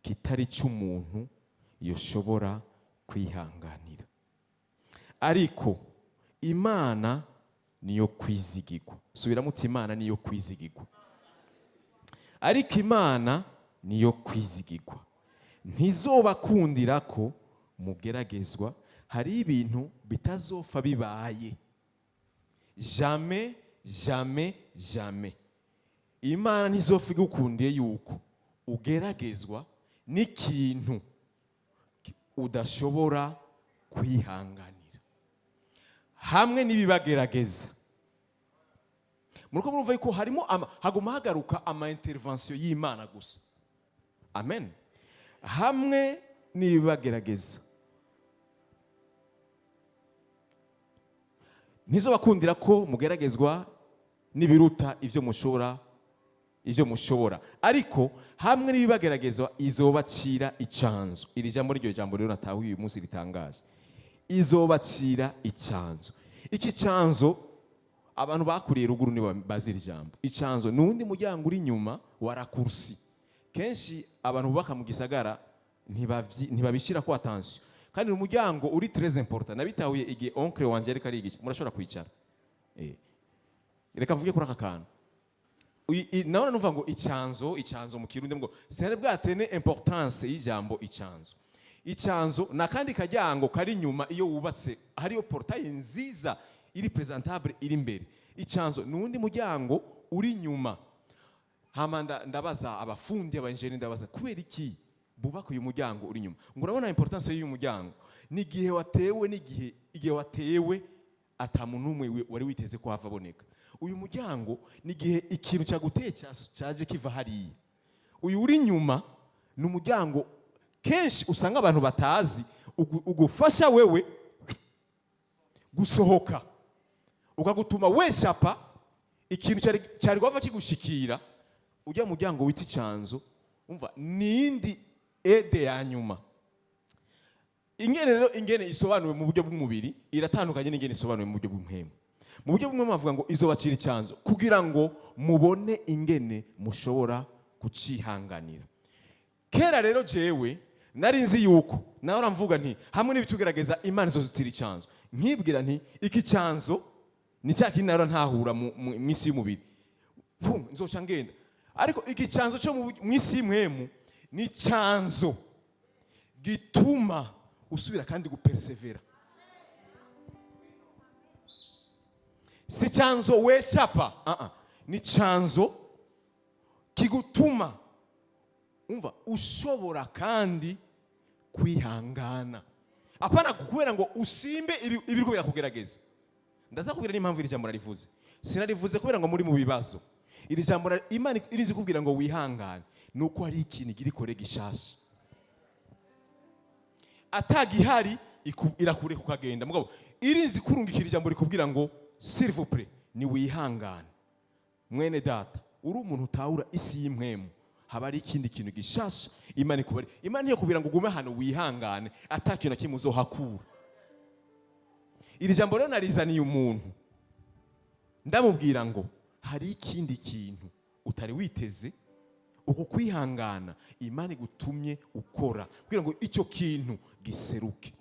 Kitari cy'umuntu yoshobora kwihanganira, ariko Imana niyo kwizigirwa. Subiramo uti: "Imana niyo kwizigirwa." Ariko Imana niyo kwizigirwa, ntizobakundira ko mugeragezwa. Hari ibintu bitazofa bibaye. Jamais, jamais, jamais Imana ntizofa igukundiye yuko ugeragezwa n'ikintu udashobora kwihanganira. Hamwe n'ibibagerageza, muriko murumva yuko harimo haguma hagaruka ama intervention y'Imana gusa. Amen. Hamwe n'ibibagerageza, ntizobakundira ko mugeragezwa n'ibiruta ivyo mushobora, ariko hamwe n'ibibageragezwa izobacira icanzo. Iri jambo, ryo jambo rero natahuye uyu munsi ritangaje: izobacira icanzo. Iki canzo, abantu bakuriye ruguru nibo bazi iri jambo. Icanzo ni uwundi muryango uri inyuma wa raccourci. Kenshi abantu bubaka mu gisagara ntibabishyira ko attention, kandi ni umuryango uri très important. Nabitahuye igihe oncle wanje ariko arigisha. Murashobora kwicara. Reka mvuge kuri aka kantu. Nawe numva ngo icyanzo, icyanzo mu Kirundi, ngo sinari bwatene importance y'ijambo icyanzo. Icyanzo ni akandi karyango kari inyuma. Iyo wubatse, hariyo portail nziza iri présentable iri imbere. Icyanzo ni uwundi muryango uri inyuma. Hama ndabaza abafundi, abaengineer, ndabaza kubera iki bubaka uyu muryango uri inyuma. Ngo urabona importance y'uyu muryango ni igihe watewe, n'igihe igihe watewe ata muntu n'umwe wari witeze ko hava aboneka. Uyu muryango ni igihe ikintu cyaguteye cyaje kiva hariya. Uyu uri inyuma ni umuryango kenshi usanga abantu batazi, ugufasha wewe gusohoka, ukagutuma weshapa ikintu cyari guhava kigushikira. Ujya muryango wita icanzo, umva, nindi aide ya nyuma. Ingene rero, ingene isobanuwe mu buryo bw'umubiri iratandukanye n'ingene isobanuwe mu buryo bw'impwemu. Mu buryo bumwe bavuga ngo izobacira icyanzo kugira ngo mubone ingene mushobora kucihanganira. Kera rero jewe nari nzi yuko nawe uramvuga nti hamwe n'ibitugerageza Imana izozutira icyanzo, nkibwira nti iki cyanzo ni cya kindi nahora ntahura mu isi y'umubiri. Pum, nzoca ngenda. Ariko iki cyanzo cyo mu isi y'impwemu ni cyanzo gituma usubira kandi gupersevera. Si cyanzo weshapa, ni cyanzo kigutuma, umva, ushobora kandi kwihangana, apana kubera ngo usimbe ibiriko birakugerageza. Ndaza kubwira n'impamvu iri jambo narivuze. Sinarivuze kubera ngo muri mu bibazo. Iri jambo Imana irinze kubwira ngo wihangane, nuko hari ikintu girikore gishasha atagihari, irakureka ukagenda. Mugabo irinzi kurungikira ijambo rikubwira ngo s'il vous plaît, ni wihangane mwene data, uri umuntu utahura isi y'impwemu, haba hari ikindi kintu gishasha Imana ikubari. Imana ntiyakubwira ngo ugume hano wihangane ata kintu na kimwe uzohakura. Iri jambo rero narizaniye umuntu, ndamubwira ngo hari ikindi kintu utari witeze, uku kwihangana Imana igutumye ukora kugira ngo icyo kintu giseruke.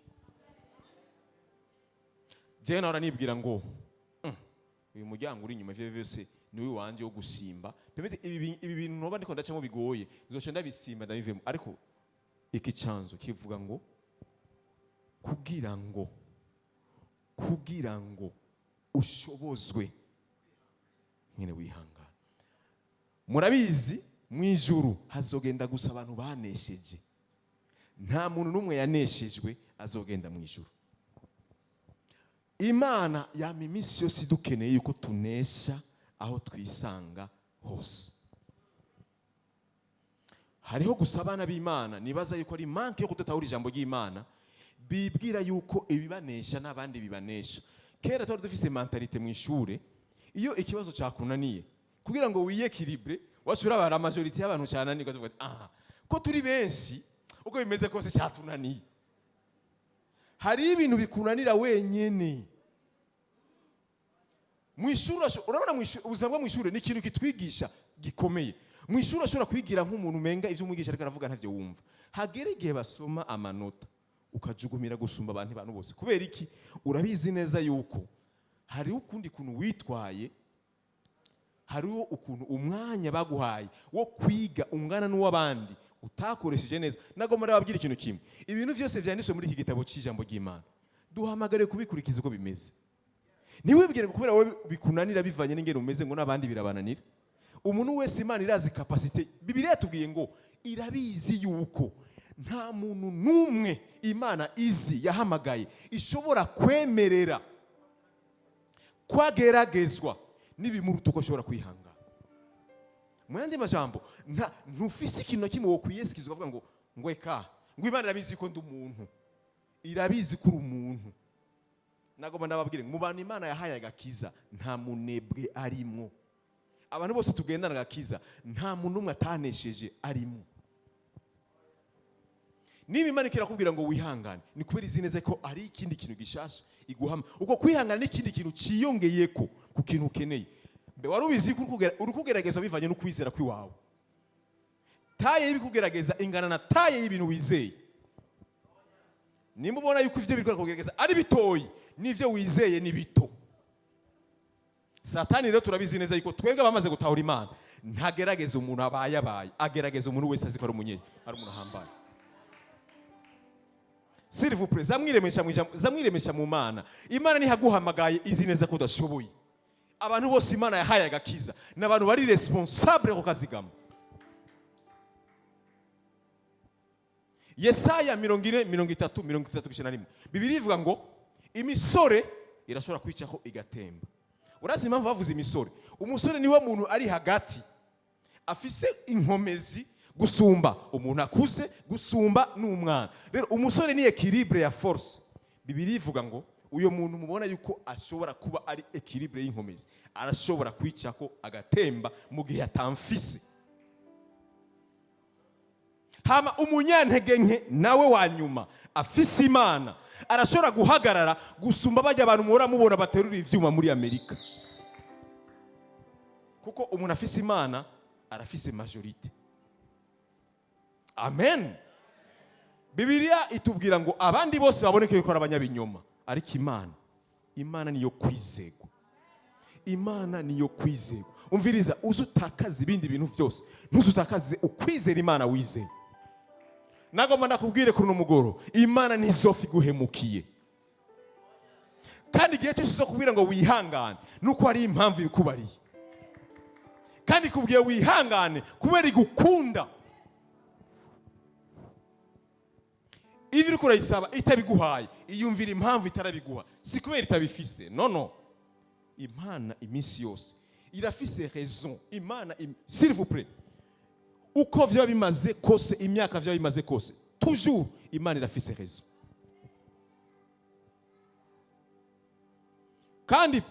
Jewe nahora nibwira ngo uyu muryango uri inyuma, ivyo byose ni wanje wo gusimba. Pemete ibi bintu noba ndiko ndacamo bigoye, nzoca ndabisimba ndabivemo. Ariko iki canzo kivuga ngo kugira ngo ushobozwe nyine wihangana. Murabizi, mu ijuru hazogenda gusa abantu banesheje. Nta muntu n'umwe yaneshejwe azogenda mu ijuru. Imana yama iminsi yose idukeneye yuko tunesha aho twisanga hose. Hariho gusa abana b'Imana nibaza yuko ari manque yo kudatahura ijambo ry'Imana, bibwira yuko ibibanesha n'abandi bibanesha. Kera twari dufise mentalité mu ishure: iyo ikibazo cyakunaniye, kugira ngo wiyéquilibre, wacu urabara majorité y'abantu cyananirwa, tuvuga ati: "Ah, ko turi benshi, uko bimeze kose cyatunaniye." Hari ibintu bikunanira wenyene mu ishuri. Urabona, mu ishuri, ubuzima bwo mu ishuri ni ikintu kitwigisha gikomeye. Mu ishuri ushobora gukora ikibazo, Mu ishuri ashobora kwigira nk'umuntu umenga ivyo umwigisha ariko aravuga ntavyo wumva. Hagera igihe basoma amanota, ukajugumira gusumba abantu bose. Kubera iki? Urabizi neza yuko hariho ukundi kuntu witwaye, hariho ukuntu umwanya baguhaye wo kwiga ungana n'uw'abandi utakoresheje neza. Nagomba ndababwira ikintu kimwe: ibintu byose vyanditswe muri iki gitabo cy'ijambo ry'Imana, duhamagariwe kubikurikiza uko bimeze. Ntiwibwire ngo kubera wowe bikunanira bivanye n'ingene umeze, ngo n'abandi birabananira. Umuntu wese Imana irazi capacité. Bibiliya yatubwiye ngo irabizi yuko nta muntu n'umwe Imana izi yahamagaye ishobora kwemerera kwageragezwa n'ibimuruta uko ashobora kwihangana. Mu yandi majambo, ntufise ikintu na kimwe wokwiyesikiza ukavuga ngo eka, ngo Imana irabizi ko ndi umuntu. Irabizi ko uri umuntu. Nagomba ndababwire ngo mu bantu Imana yahaye agakiza, nta munebwe arimwo. Abantu bose tugendana agakiza, nta muntu umwe atanesheje arimo. Niba Imana ikirakubwira ngo wihangane, ni kubera izi neza ko ari ikindi kintu gishasha iguhama. Uko kwihangana n'ikindi kintu ciyongeyeko ku kintu ukeneye. Mbe wari ubizi ko uri kugerageza bivanye no kwizera kw'iwawe? Taille y'ibikugerageza ingana na taille y'ibintu wizeye. Nimba ubona yuko ivyo biriko kugerageza ari bitoyi, n'ivyo wizeye ni bito. Satani rero turabizi neza yuko twebwe abamaze gutahura Imana, ntagerageza umuntu abaye, agerageza umuntu wese azi ko ari umunyeyi, ari umuntu ahambaye. S'il vous plaît, zamwiremesha mu ijambo, zamwiremesha mu Mana. Imana ntihaguhamagaye izi neza ko udashoboye. Abantu bose Imana yahaye agakiza ni abantu bari responsable ko kazigama. Yesaya 40, 30, 31, Bibiliya ivuga ngo imisore irashobora kwicaho igatemba. Urazi impamvu bavuze imisore? Umusore niwe muntu ari hagati, afise inkomezi gusumba umuntu akuze, gusumba n'umwana. Rero umusore ni équilibre ya force. Bibiliya ivuga ngo uyo muntu mubona yuko ashobora kuba ari équilibre y'inkomezi, arashobora kwicako agatemba mu gihe atamfise. Hama umunyantege nke nawe wa nyuma afise Imana arashobora guhagarara gusumba bajya abantu muhora mubona baterura ivyuma muri Amerika, kuko umuntu afise Imana arafise majorité. Amen. Bibiliya itubwira ngo abandi bose baboneke yuko ari abanyabinyoma, ariko Imana niyo kwizegwa. Imana niyo kwizegwa. Umviriza, uze utakaze ibindi bintu byose, ntuze utakaze ukwizera Imana wizeye. Nagomba ndakubwire kuri uno mugoro, Imana ntizofa iguhemukiye. Kandi igihe cyose uzokubwira ngo wihangane, nuko hari impamvu ibikubariye. Kandi ikubwiye wihangane kubera igukunda. Iyo uriko urayisaba itabiguhaye, iyumvira impamvu itarabiguha. Si kubera itabifise, no, no. Imana iminsi yose irafise raison. Imana s'il vous plaît, uko vyaba bimaze kose, imyaka vyaba bimaze kose, toujours Imana irafise raison. Kandi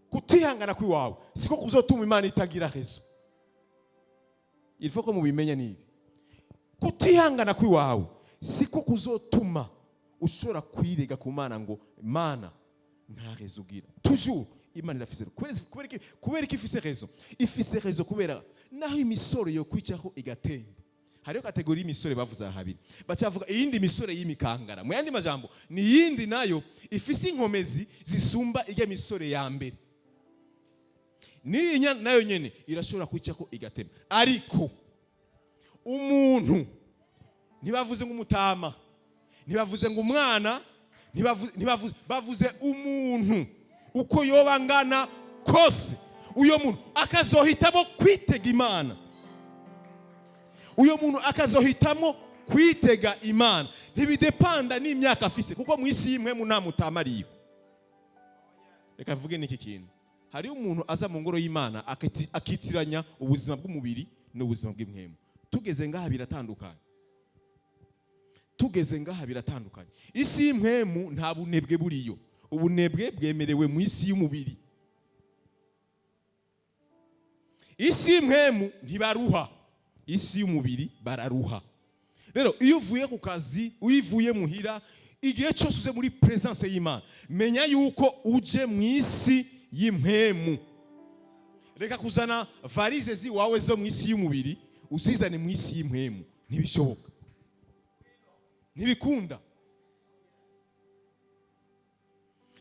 kutihangana kw'iwawe siko kuzotuma Imana itagira raison. Il faut ko mubimenya nibi: kutihangana kw'iwawe siko kuzotuma ushobora kwirega ku Mana ngo Mana nta raison ugira. Toujours Imana irafise. Kubera iki ifise raison? Ifise raison kubera naho imisoro yo kwicaho igatemba. Hariho catégorie y'imisore bavuze aha habiri, bacavuga iyindi misore y'imikangara. Mu yandi majambo, ni iyindi nayo ifise inkomezi zisumba ijya misore ya mbere. N'iyi nayo nyene irashobora kwicako igatema. Ariko umuntu, ntibavuze ngo umutama, ntibavuze ngo umwana, ntibavuze, bavuze umuntu uko yoba angana kose, uyo muntu akazohitamo kwitega Imana, uyo muntu akazohitamo kwitega Imana, ntibidepanda n'imyaka afise, kuko mu isi y'imwe nta mutama ariyo. Reka mvuge n'iki kintu: hariho umuntu aza mu ngoro y'Imana akitiranya ubuzima bw'umubiri n'ubuzima bw'impwemu. Tugeze ngaha biratandukanye, tugeze ngaha biratandukanye. Isi y'impwemu nta bunebwe buriyo, ubunebwe bwemerewe mu isi y'umubiri. Isi y'impwemu ntibaruha, isi y'umubiri bararuha. Rero iyo uvuye ku kazi, uyivuye muhira, igihe cyose uze muri présence y'Imana, menya yuko uje mu isi y'impwemu. Reka kuzana valises ziwawe zo mu isi y'umubiri, uzizane mu isi y'impwemu. Ntibishoboka, ntibikunda.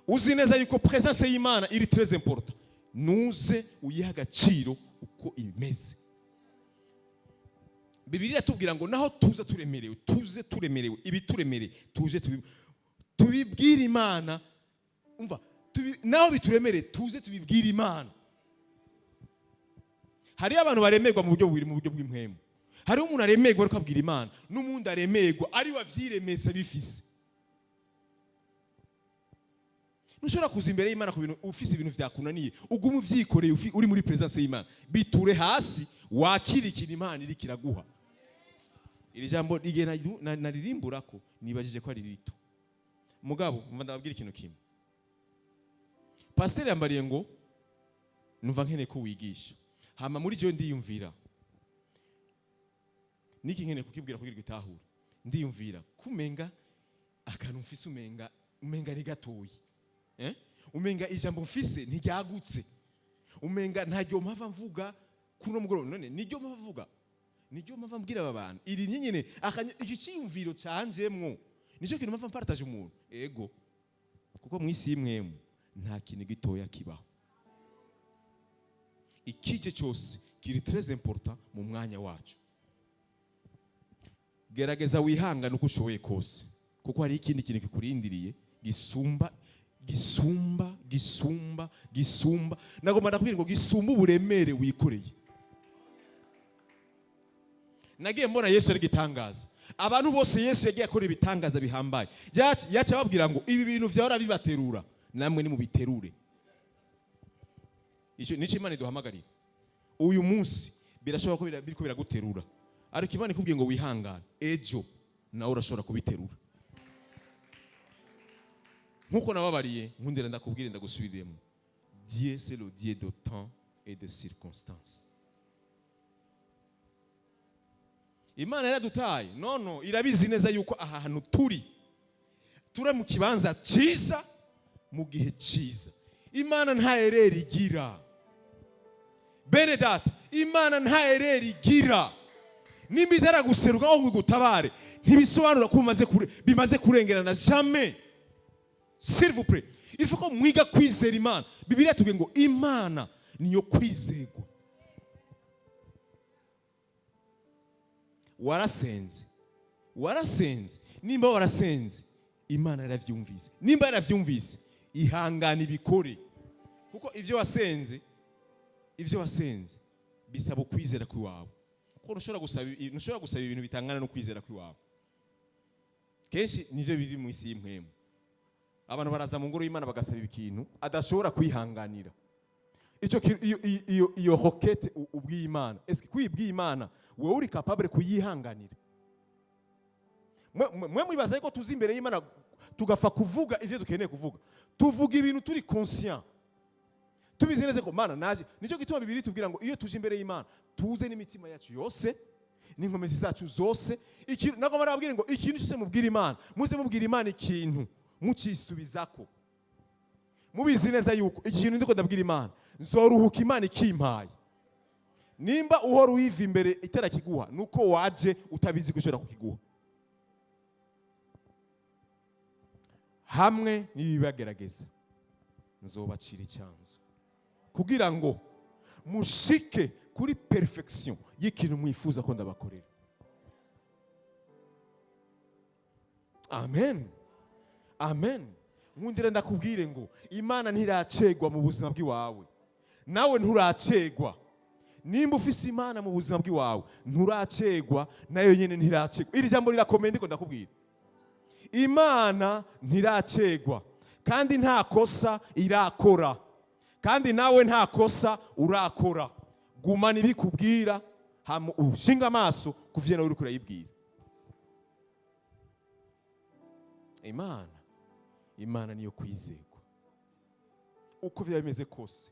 Uzi neza yuko présence y'Imana iri très important, nuze uyihe agaciro uko imeze. Bibiliya iratubwira ngo naho tuza turemerewe, tuze turemerewe, ibituremereye tuze tubibwire Imana. Umva, naho bituremereye, tuze tubibwire Imana. Hariyo abantu baremerwa mu buryo bubiri, mu buryo bw'impwemu. Hariho umuntu aremerwa ariko abwira Imana, n'umundi aremerwa ari we avyiremesa bifise. Ntushobora kuza imbere y'Imana ku bintu ufise, ibintu vyakunaniye, ugume uvyikoreye uri muri présence y'Imana. Biture hasi, wakire ikintu Imana iriko iraguha. Iri jambo igihe naririmburako nibajije ko ari rito, mugabo mva ndababwira ikintu kimwe. Pasiteri yambariye ngo numva nkeneye ko wigisha. Hama muri jewe ndiyumvira niki nkeneye kukibwira kugira itahure. Ndiyumvira kumenga akantu mfise, umenga ni gatoyi, eh? Umenga ijambo mfise ntiryagutse, umenga ntaryo mpava mvuga kuno mugoroba. None niryo mpava mvuga, niryo mpava mbwira aba bantu iri nyine iki cyiyumviro canjemwo, nicyo kintu mpava mpartage umuntu. Ego, kuko mu isi y'imwemu nta kintu gitoya kibaho. Ikije cyose kiri très important mu mwanya wacu. Gerageza wihangane uko ushoboye kose, kuko hari ikindi kintu kikurindiriye gisumba, gisumba, gisumba, gisumba. Nagomba ndakubwira ngo gisumba uburemere wikoreye. Nagiye mbona Yesu ari gitangaza. Abantu bose Yesu yagiye akora ibitangaza bihambaye, yaca ababwira ngo ibi bintu vyahora bibaterura, namwe nimubiterure. Icyo nicyo Imana iduhamagarira uyu munsi. Birashoboka ko biriko biraguterura, ariko Imana ikubwiye ngo wihangane, ejo nawe urashobora kubiterura. Nkuko nababariye, nkundira ndakubwire, ndagusubiriremo: Dieu, c'est le Dieu de temps et de circonstances. Imana yaradutaye? No, irabizi neza yuko aha hantu turi mu kibanza cyiza, mu gihe cyiza. Imana nta erreur igira, bene data. Imana nta erreur igira. Nimba itaraguseruka ngo igutabare, ntibisobanura ko bimaze kurengerana. Jamais, s'il vous plaît. Il faut ko mwiga kwizera Imana. Bibiliya tubwiye ngo Imana niyo kwizegwa. Warasenze, warasenze. Nimba warasenze, Imana yaravyumvise. Nimba yaravyumvise, ihangane ibikore, kuko ivyo wasenze bisaba ukwizera kw'iwawe, kuko ntushobora gusaba ibintu bitangana no kwizera kw'iwawe. Kenshi nivyo biri mu isi y'impwemu. Abantu baraza mu ngoro y'Imana bagasaba ikintu adashobora kwihanganira. Ico iyo requête ubwiye Imana, est-ce kuyibwiye Imana, wewe uri capable kuyihanganira? Mwe mwibaza yuko tuzi imbere y'Imana tugafa kuvuga ivyo dukeneye kuvuga? Tuvuga ibintu turi conscient, tubizi neza ko Mana naje. Nicyo gituma Bibiliya itubwira ngo iyo tuje imbere y'Imana, tuze n'imitima yacu yose n'inkomezi zacu zose. Ikintu nagomba barababwira ngo ikintu cyose mubwira Imana, muze mubwira Imana ikintu mucisubizako, mubizi neza yuko ikintu ndiko ndabwira Imana, nzoruhuka Imana ikimpaye. Nimba uhora uyiva imbere itarakiguha, nuko waje utabizi ko ishobora kukiguha. Hamwe n'ibibagerageza nzobacira icyanzu, kugira ngo mushike kuri perfection y'ikintu mwifuza ko ndabakorera. Amen, amen. Nkundira ndakubwire ngo Imana ntiracegwa mu buzima bw'iwawe, nawe nturacegwa. Nimba ufise Imana mu buzima bw'iwawe, nturacegwa, nayo nyene ntiracegwa. Iri jambo rirakomeye, ndiko ndakubwira: Imana ntiracegwa, kandi nta kosa irakora, kandi nawe nta kosa urakora. Gumana ibikubwira, hama ushinga amaso ku vyo nawe uriko urayibwira Imana. Imana niyo kwizegwa uko vyaba bimeze kose,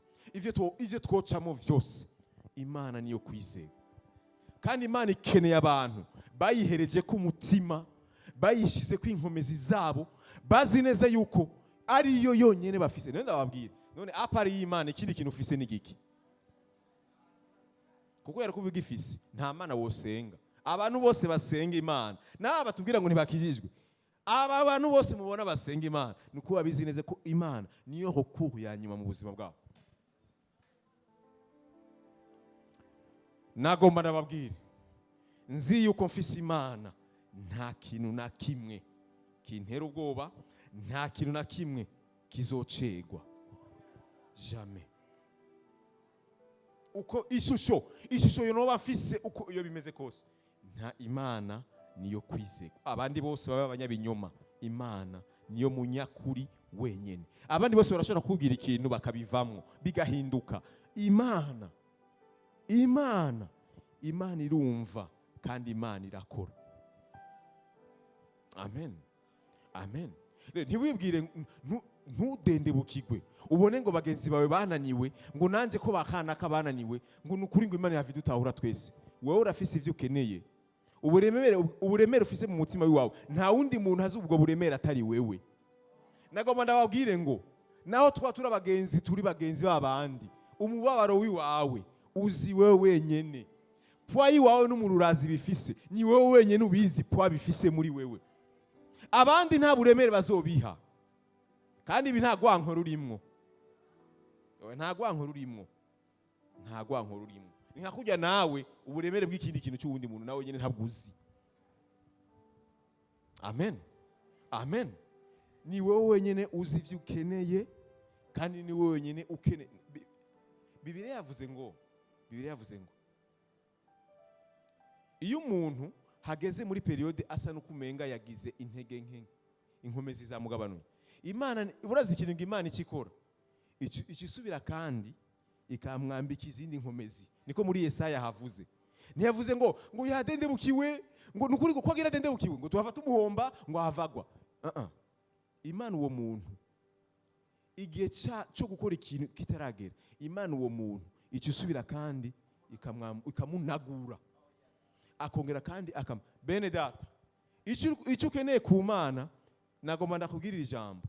ivyo twocamo vyose, Imana niyo kwizegwa. Kandi Imana ikeneye abantu bayihereje ko umutima, bayishyize ko inkomezi zabo, bazi neza yuko ariyo yonyene bafise. None ndababwira, none à part y'Imana, ikindi kintu ufise ni giki? Kuko yari kuba ugifise, nta mana wosenga. Abantu bose basenga Imana, n'aba batubwira ngo ntibakijijwe, aba bantu bose mubona basenga Imana, ni uko babizi neza ko Imana niyo recours ya nyuma mu buzima bwabo. Nagomba ndababwire, nzi yuko mfise Imana, nta kintu na kimwe kintera ubwoba, nta kintu na kimwe kizocegwa, jamais. Uko ishusho yonoba mfise, uko iyo bimeze kose, nta Imana niyo kwizegwa. Abandi bose baba abanyabinyoma, Imana niyo munyakuri wenyene. Abandi bose barashobora kukubwira ikintu bakabivamwo bigahinduka. Imana, Imana, Imana irumva kandi Imana irakora. Amen, amen. Rero ntiwibwire, ntudendebukigwe ubone ngo bagenzi bawe bananiwe, ngo nanjye ko bakanaka bananiwe, ngo ni ukuri ngo Imana yava idutahura twese. Wowe urafise ivyo ukeneye, uburemere ufise mu mutima wawe, nta wundi muntu azi ubwo buremere atari wewe. Nagomba ndababwire ngo naho twa turi abagenzi, turi bagenzi b'abandi, umubabaro w'iwawe uzi wewe wenyene, poids iwawe n'umuntu urazi bifise, ni wewe wenyene ubizi poids bifise muri wewe. Abandi nta buremere bazobiha. Kandi ibi nta gwanko rurimwo, nta gwanko rurimwo, nta gwanko rurimwo. Ni nka kurya nawe uburemere bw'ikindi kintu cy'uwundi muntu nawe nyene ntabwo uzi. Amen, amen. Ni wowe wenyene uzi ivyo ukeneye, kandi ni wowe wenyene ukeneye. Bibiliya yavuze ngo, Bibiliya yavuze ngo iyo umuntu hageze muri période asa n'ukumenga yagize intege nke, inkomezi zamugabanuye, Imana urazi ikintu ngo Imana ikikora, icisubira kandi ikamwambika izindi nkomezi. Niko muri Yesaya havuze. Ntiyavuze ngo yadendebukiwe, ngo nukuri ko agira adendebukiwe ngo tuhava tumuhomba ngo ahavagwa. Imana uwo muntu igihe cyo gukora ikintu kitaragera, Imana uwo muntu icisubira kandi ikamunagura, akongera kandi akam. Bene data, icyo ukeneye ku Mana, nagomba ndakubwirira ijambo,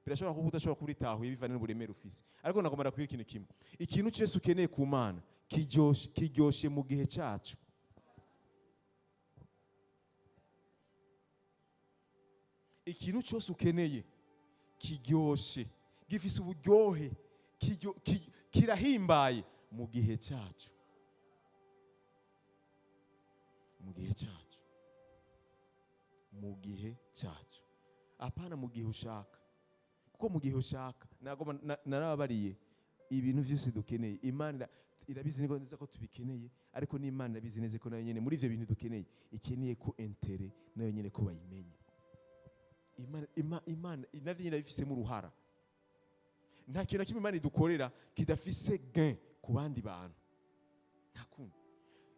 birashobora kuba udashobora kuritahuye bivanye n'uburemere ufise, ariko nagomba ndakubwira ikintu kimwe: ikintu cyose ukeneye ku Mana kiryoshe mu gihe cyacu. Ikintu cyose ukeneye kiryoshe, gifise uburyohe, kirahimbaye mu gihe cyacu, mu gihe cyacu, mu gihe cyacu, apana mu gihe ushaka. Kuko mu gihe ushaka, nagomba narababariye ibintu byose dukeneye, Imana irabizi neza ko tubikeneye, ariko n'Imana irabizi neza ko nayo nyene muri ivyo bintu dukeneye ikeneye ko intérêt nayo nyene ko bayimenye. Imana navyo nyene irabifisemo uruhara. Nta kintu na kimwe Imana idukorera kidafise gain ku bandi bantu, nta kundi.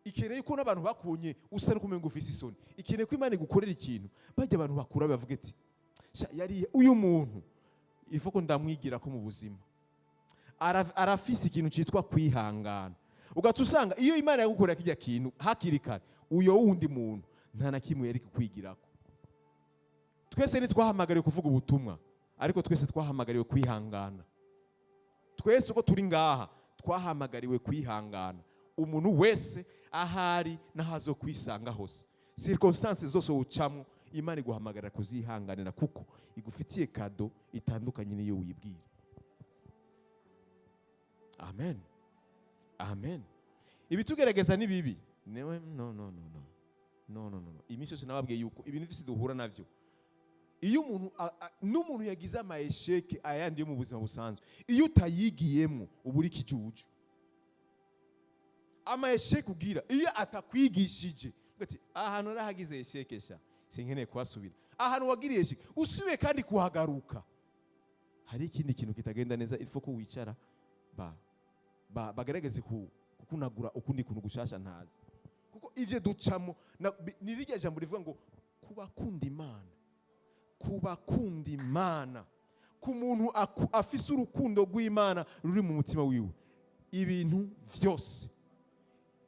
Ikeneye ko n'abantu bakubonye usa n'ukumenga ufise isoni, ikeneye ko Imana igukorera ikintu bajya abantu bakura bavuga ati sha yari uyu muntu ifo ko ndamwigira ko mu buzima arafise ikintu cyitwa kwihangana. Ugaca usanga iyo Imana yagukorera kijya kintu hakiri kare, uyo wundi muntu nta na kimwe yari kukwigirako. Twese ntitwahamagariwe kuvuga ubutumwa, ariko twese twahamagariwe kwihangana. Twese uko turi ngaha twahamagariwe kwihangana. Umuntu wese ahari n'ahazo kwisanga hose, circonstances zose ucamo, Imana iguhamagarira kuzihanganira, kuko igufitiye cadeau itandukanye n'iyo wibwira. Amen, amen. Ibitugerageza ni bibi? Newe, no, no, no, no, no, no, no. Iminsi yose nababwiye yuko ibintu byose duhura navyo, iyo umuntu n'umuntu yagize ama échecs ayandi yo mu buzima busanzwe, iyo utayigiyemo uba uri ikijuju. Ama échecs ugira, iyo atakwigishije ati ahantu narahagize échec sha sinkeneye kuhasubira, ahantu wagiriye échec usubiye kandi kuhagaruka, hari ikindi kintu kitagenda neza. Il faut ko wicara bagerageze kukunagura ukundi kuntu gushasha ntazi. Kuko ivyo ducamo ni rirya jambo rivuga ngo kubakunda Imana, kubakunda Imana, ku muntu afise urukundo rw'Imana ruri mu mutima wiwe, ibintu vyose,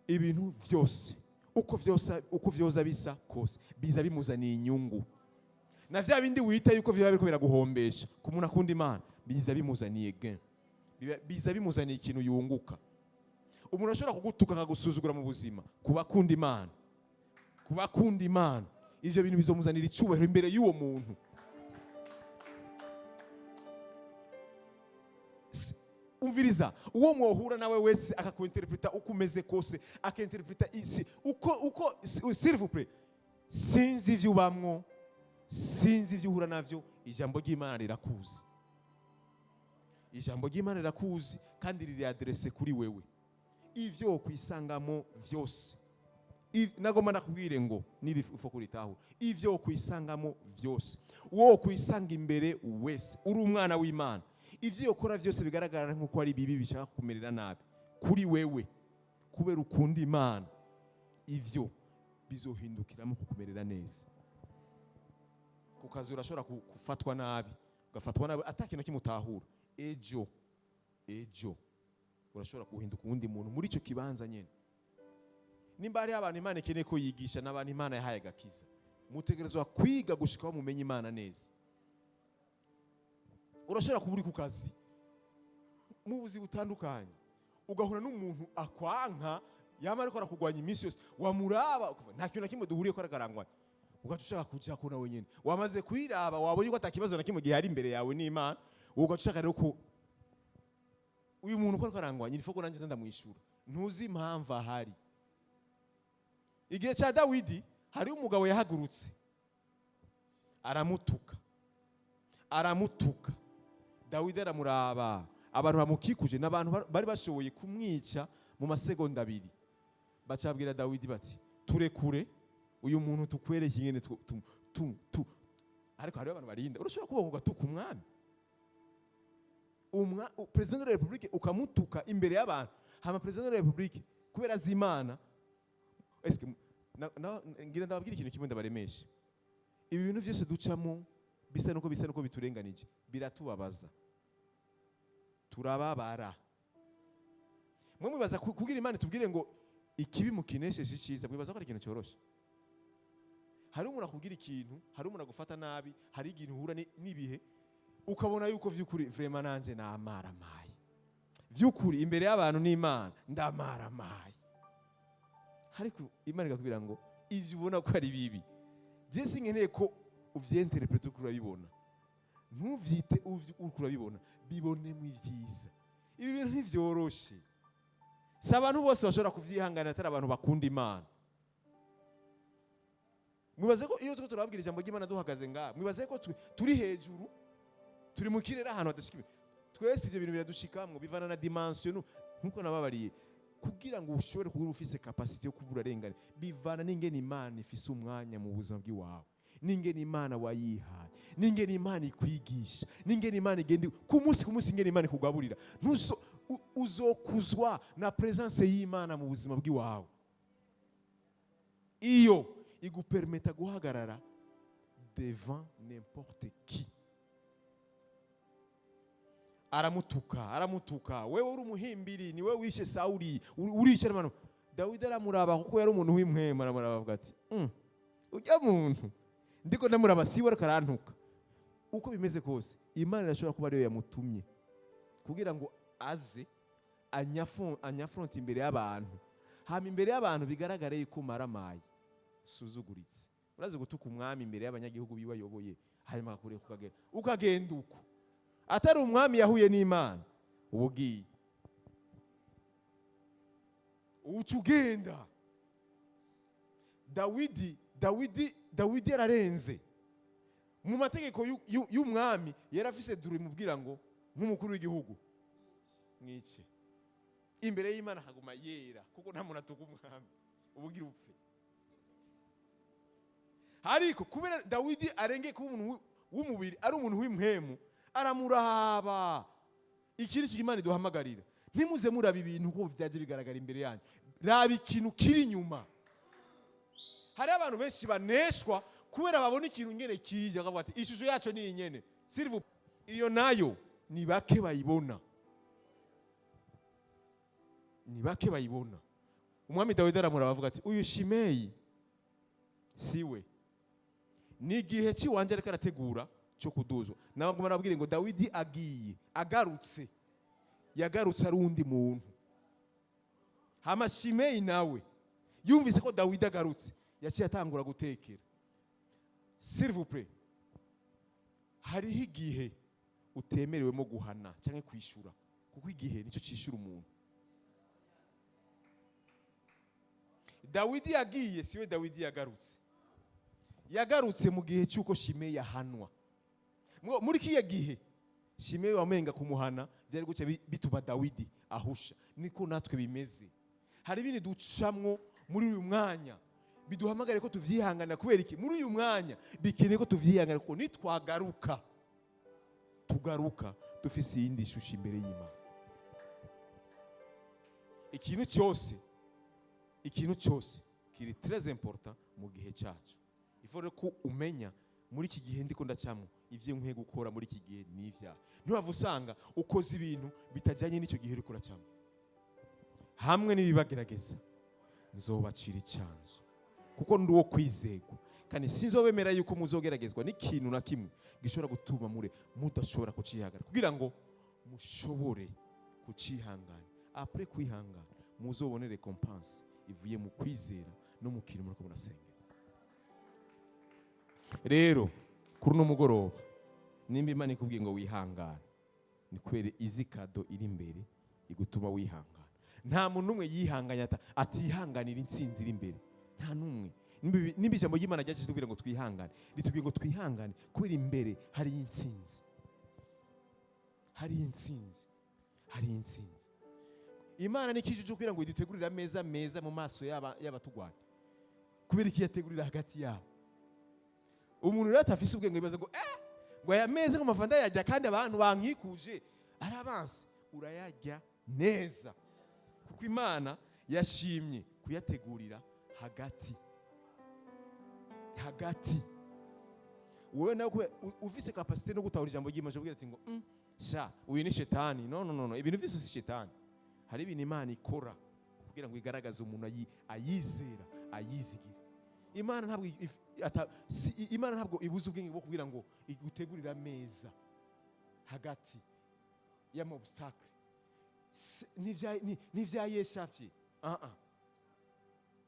ibintu vyose uko vyose uko vyoza bisa kose biza bimuzaniye inyungu. Na vya bindi wita yuko vyoba biriko biraguhombesha, ku muntu akunda Imana biza bimuzaniye gain, biza bimuzaniye ikintu yunguka. Umuntu ashobora kugutuka akagusuzugura mu buzima, ku bakunda Imana, ku bakunda Imana, ivyo bintu bizomuzanira icyubahiro imbere y'uwo muntu. Umviriza, uwo mwohura nawe wese akakuinterpreta uko umeze kose, akainterpreta isi uko, s'il vous plaît, sinzi ivyo ubamwo, sinzi ivyo uhura navyo, ijambo ry'Imana rirakuzi. Ijambo ry'Imana rirakuzi kandi riri adressé kuri wewe. Ivyo wokwisangamo vyose, nagomba ndakubwire ngo niba ifo kuritahura, ivyo wokwisangamo vyose, uwo wokwisanga imbere wese, uri umwana w'Imana, ivyo yokora vyose bigaragara nk'uko ari bibi, bishaka kumerera nabi kuri wewe, kubera ukunda Imana, ivyo bizohindukiramo kukumerera neza. Ku kazi urashobora gufatwa nabi, ugafatwa nabi ata kintu kimutahura. Ejo urashobora guhinduka uwundi muntu muri icyo kibanza nyene. Nimba hariho abantu Imana ikeneye ko yigisha, n'abantu Imana yahaye agakiza, mutegerezwa kwiga gushika aho mumenye Imana neza. Urashobora kuba uri ku kazi mu buzi butandukanye, ugahura n'umuntu akwanka, yama ariko arakugwanya iminsi yose, wamuraba ukavuga, nta kintu na kimwe duhuriye ko aragarangwanya, ugaca ushaka kuja ko nawe nyene wamaze kwiraba, wabonye ko ata kibazo na kimwe gihari imbere yawe n'Imana, ugaca ushaka rero ko uyu muntu uko ariko arangwanya, il faut ko nanjye nza ndamwishura. Ntuzi impamvu ahari. Igihe cya Dawidi, hariho umugabo yahagurutse aramutuka, aramutuka. Dawidi aramuraba, abantu bamukikuje n'abantu bari bashoboye kumwica mu masegonda 2. Bacabwira Dawidi bati: "Turekure uyu muntu, tukwereke ingene tu." Ariko hariho abantu barinda. Urashobora kuba ugatuka umwami, président de la République, ukamutuka imbere y'abantu, hama président de la République, kubera azi Imana, eske ngira ndababwira ikintu kimwe, ndabaremesha. Ibi bintu byose ducamo bisa nuko biturenganije, biratubabaza, turababara. Mwe mwibaza kugira Imana itubwire ngo ikibi mukinesheje icyiza, mwibaza ko ari ikintu cyoroshe? Hari umuntu akubwira ikintu, hari umuntu agufata nabi, hari ikintu uhura n'ibihe ukabona yuko vy'ukuri vraiment nanje namaramaye, vy'ukuri imbere y'abantu n'Imana ndamaramaye. Ariko Imana ikakubwira ngo ivyo ubona ko ari bibi, je sinkeneye ko uvyenterprete uko urabibona. Ntuvyite uko urabibona, bibonemo ivyiza. Ibi bintu ntivyoroshe, si abantu bose bashobora kuvyihanganira atari abantu bakunda Imana. Mwibaze ko iyo turiko turababwira ijambo ry'Imana duhagaze ngaha, mwibaze ko turi hejuru, turi mu kirere ahantu hadashika twese ivyo bintu biradushikamwo, bivana na dimension. Nkuko nababariye, kugira ngo ushobore kuba ufise capacité yo kuba urarengana, bivana n'ingene Imana ifise umwanya mu buzima bw'iwawe, n'ingene Imana wayihaye, n'ingene Imana ikwigisha, n'ingene Imana igenda ku munsi ku munsi, ingene Imana ikugaburira. Uzokuzwa na présence y'Imana mu buzima bw'iwawe. Iyo igupermeta guhagarara devant n'importe qui. Aramutuka, aramutuka: "Wewe uri umuhimbiri, ni wewe wishe Sawuli, urishe abantu." Dawidi aramuraba, kuko yari umuntu w'impwemu, aramuraba avuga ati: Ujya muntu ndiko ndamuraba siwe ariko arantuka. Uko bimeze kose, Imana irashobora kuba ariyo yamutumye kugira ngo aze anyafronte imbere y'abantu, hama imbere y'abantu bigaragare yuko maramaye, suzuguritse." Urazi gutuka umwami imbere y'abanyagihugu biwe ayoboye, hanyuma akakureka ukagenda, ukagenda uko? Atari umwami yahuye n'Imana, uba ugiye, uca ugenda. Dawidi yararenze mu mategeko y'umwami. Yari afise dure imubwira ngo nk'umukuru w'igihugu mwice. Imbere y'Imana haguma yera, kuko nta muntu atuka umwami, ubugira upfe. Ariko kubera Dawidi arengeye kuba umuntu w'umubiri, ari umuntu w'impwemu, aramuraba. Ikindi kintu Imana iduhamagarira: ntimuze muraba ibintu uko byaje bigaragara imbere yanyu, raba ikintu kiri inyuma. Hari abantu benshi baneshwa kubera babona ikintu ngene kije, bakavuga ati: "Ishusho yacu ni iyi nyene." S'il iyo nayo ni bake bayibona, ni bake bayibona. Umwami Dawidi aramuraba avuga ati: "Uyu Shimeyi siwe, ni igihe cy'iwanje ariko arategura cyo kuduzwa." Nabaguma nababwire ngo Dawidi agiye agarutse, yagarutse ari undi muntu. Hama Shimeyi nawe yumvise ko Dawidi agarutse, yaciye atangura gutekera. S'il vous plaît, hariho igihe utemerewemo guhana cyangwa kwishura, kuko igihe nicyo cishura umuntu. Dawidi yagiye siwe Dawidi yagarutse, yagarutse mu gihe cy'uko Shimeyi yahanwa. Muri kiya gihe Shimeyi wamenga kumuhana byari guca bituma Dawidi ahusha. Niko natwe bimeze, hari ibintu ducamwo muri uyu mwanya biduhamagare ko tuvyihangana. Kubera iki? Muri uyu mwanya bikeneye ko tuvyihangana, kuko nitwagaruka tugaruka dufise iyindi shusho imbere y'Imana. Ikintu cyose, ikintu cyose kiri très important mu gihe cyacu. Il faut ko umenya muri iki gihe ndiko ndacamwo, ivyo nkwiye gukora muri iki gihe ni ivyaha. Ntiwava usanga ukoze ibintu bitajyanye n'icyo gihe uriko uracamwo. Hamwe n'ibibagerageza nzobacira icyanzu, kuko ndi uwo kwizegwa, kandi sinzobemera yuko muzogeragezwa n'ikintu na kimwe gishobora gutuma mure mudashobora kucihangana, kugira ngo mushobore kucihangana. Après kwihangana, muzobone récompense ivuye mu kwizera no mu kintu muriko murasengera. Rero kuri uno mugoroba, nimba Imana ikubwiye ngo wihangane, ni kubera izi cadeau iri imbere igutuma wihangana. Nta muntu n'umwe yihanganye atihanganira intsinzi iri imbere, nta n'umwe. Nimba ijambo ry'Imana ryaje tubwira ngo twihangane, ritubwiye ngo twihangane kubera imbere hari intsinzi, hari intsinzi, hari intsinzi. Imana ni ikijuju kugira ngo idutegurire ameza meza mu maso y'abatugwanya. Kubera iki yategurira hagati yabo? Umuntu rero atafise ubwenge bibaza ngo ngo aya meza ngo amava ndayarya kandi abantu bankikuje ari abansi. Urayarya neza kuko Imana yashimye kuyategurira hagati hagati. Wowe nawe kubera ufise capacité no gutahura ijambo ry'Imana, ushobora ati ngo sha, uyu ni shetani. No, no, no, no, ibintu vyose si shetani. Hari ibintu Imana ikora kugira ngo igaragaze umuntu ayizera, ayizigira. Imana ntabwo Imana ntabwo ibuza ubwenge bwo kugira ngo igutegurire ameza hagati y'ama obstacle. Ntivyayeshafye. Ah ah,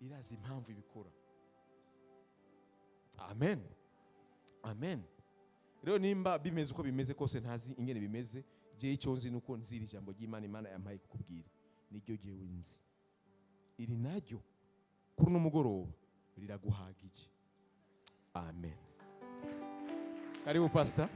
irazi impamvu ibikora. Amen, amen. Rero nimba bimeze uko bimeze kose, ntazi ingene bimeze. Je icyo nzi nuko nzira ijambo ry'Imana Imana yampaye kukubwira, niryo jewe nzi. Iri naryo kuri uno mugoroba riraguhagije. Amen. Karibu, pastor.